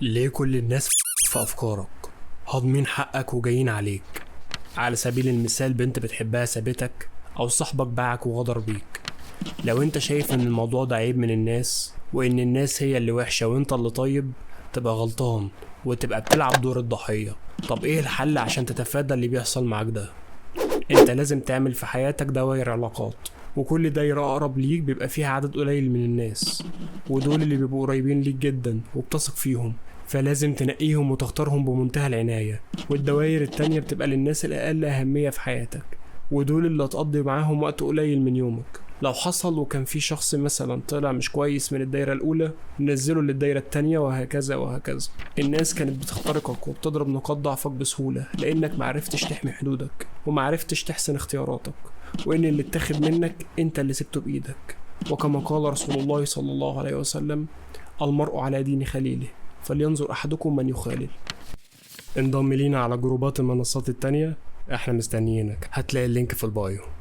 ليه كل الناس في أفكارك هاضمين حقك وجايين عليك؟ على سبيل المثال، بنت بتحبها سابتك، أو صاحبك باعك وغدر بيك. لو انت شايف ان الموضوع ده عيب من الناس، وان الناس هي اللي وحشة وانت اللي طيب، تبقى غلطان وتبقى بتلعب دور الضحية. طب ايه الحل عشان تتفادى اللي بيحصل معاك ده؟ انت لازم تعمل في حياتك دوائر علاقات، وكل دايرة أقرب ليك بيبقى فيها عدد قليل من الناس، ودول اللي بيبقوا قريبين ليك جدا وبتثق فيهم، فلازم تنقيهم وتختارهم بمنتهى العناية. والدوائر التانية بتبقى للناس الأقل أهمية في حياتك، ودول اللي هتقضي معاهم وقت قليل من يومك. لو حصل وكان في شخص مثلا طلع مش كويس من الدايرة الأولى، نزله للدايرة التانية، وهكذا وهكذا. الناس كانت بتخترقك وبتضرب نقاط ضعفك بسهولة، لأنك معرفتش تحمي حدودك ومعرفتش تحسن اختياراتك، وإن اللي اتاخد منك أنت اللي سبته بإيدك. وكما قال رسول الله صلى الله عليه وسلم: المرء على دين خليله، فلينظر أحدكم من يخالل. انضم لينا على جروبات المنصات التانية، احنا مستنيينك، هتلاقي ال link في ال bio.